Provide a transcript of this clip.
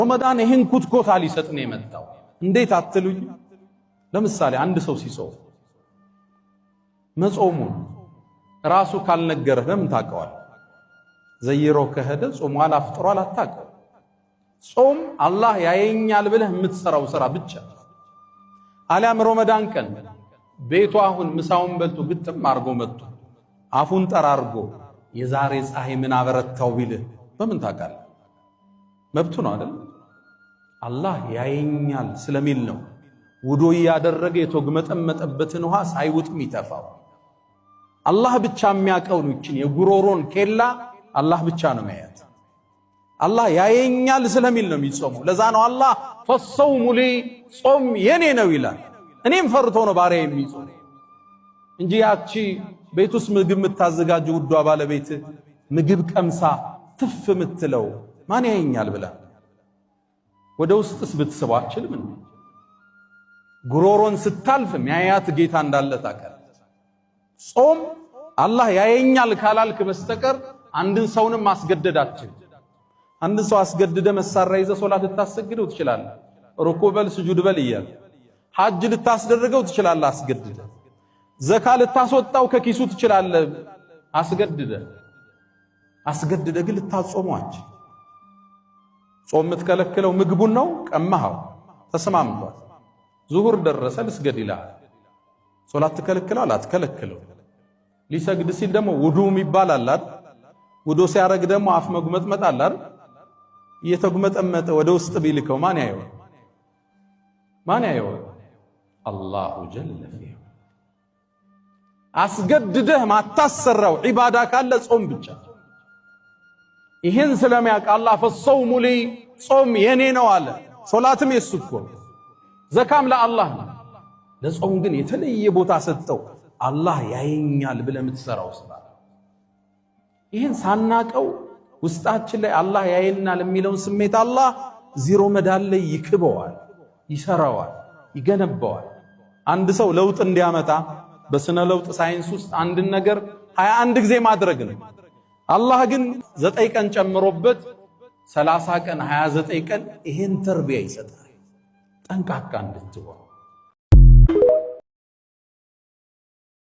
ረመዳን ይህን ኩትኮታ ሊሰጥ ነው የመጣው። እንዴት አትሉኝ? ለምሳሌ አንድ ሰው ሲጾም መጾሙን ራሱ ካልነገረህ በምን ታውቀዋል? ዘይሮ ከሄደ ጾሟል አፍጥሯል አታውቀው። ጾም አላህ ያየኛል ብለህ የምትሰራው ስራ ብቻ። አሊያም ረመዳን ቀን ቤቱ አሁን ምሳውን በልቶ ግጥም አርጎ መጥቶ አፉን ጠራርጎ የዛሬ ፀሐይ ምን አበረታው ቢልህ በምን ታውቃለህ? መብቱ ነው አይደል? አላህ ያየኛል ስለሚል ነው ውዶ እያደረገ የተጉመጠመጠበትን ውሃ ሳይውጥ የሚተፋው። አላህ ብቻ የሚያውቀው ነው። ይችን የጉሮሮን ኬላ አላህ ብቻ ነው የሚያያት። አላህ ያየኛል ስለሚል ነው የሚጾመው። ለዛ ነው አላህ فالصوم لي ጾም የኔ ነው ይላል። እኔም ፈርቶ ነው ባሪያ የሚጾም እንጂ ያቺ ቤት ውስጥ ምግብ የምታዘጋጅ ውዷ ባለቤት ምግብ ቀምሳ ትፍ የምትለው ማን ያየኛል ብላ ወደ ውስጥስ ብትስበው አትችልም እንዴ? ጉሮሮን ስታልፍ ሚያያት ጌታ እንዳለ ታውቃለህ። ጾም አላህ ያየኛል ካላልክ በስተቀር አንድን ሰውንም ማስገደድ አትችልም። አንድን ሰው አስገድደ መሳሪያ ይዘህ ሶላት ልታሰግደው ትችላለህ። ሩኩ በል ስጁድ በል እያለ ሐጅ ልታስደርገው ትችላለህ፣ አስገድደ። ዘካ ልታስወጣው ከኪሱ ትችላለህ፣ አስገድደ። አስገድደ ግን ልታጾመው አትችልም። ጾም የምትከለክለው ምግቡን ነው። ቀማኸው፣ ተስማምቷል። ዙሁር ደረሰ ልስገድ ይልሃል። ሶላት ትከለክለዋል? አትከለክለው። ሊሰግድ ሲል ደግሞ ውዱ የሚባል አለ አይደል? ውዱ ሲያደርግ ደግሞ አፍ መጉመጥመጥ አለ አይደል? እየተጉመጠመጠ ወደ ውስጥ ቢልከው ማን ያየዋል? ማን ያየዋል? الله جل في አስገድደህ ማታሰራው ዒባዳ ካለ ጾም ብቻ። ይህን ስለሚያውቅ አላህ فالصوم لي ጾም የኔ ነው አለ። ሶላትም የሱ እኮ ዘካም ለአላህ ነው። ለጾም ግን የተለየ ቦታ ሰጠው። አላህ ያየኛል ብለህ የምትሰራው ስራ። ይህን ሳናቀው ውስጣችን ላይ አላህ ያየናል የሚለውን ስሜት አላህ እዚህ ረመዳን ላይ ይክበዋል፣ ይሰራዋል፣ ይገነባዋል። አንድ ሰው ለውጥ እንዲያመጣ በስነ ለውጥ ሳይንስ ውስጥ አንድን ነገር 21 ጊዜ ማድረግ ነው። አላህ ግን 9 ቀን ጨምሮበት 30 ቀን 29 ቀን ይሄን ተርቢያ ይሰጣል። ጠንቃቃ እንድትሆን።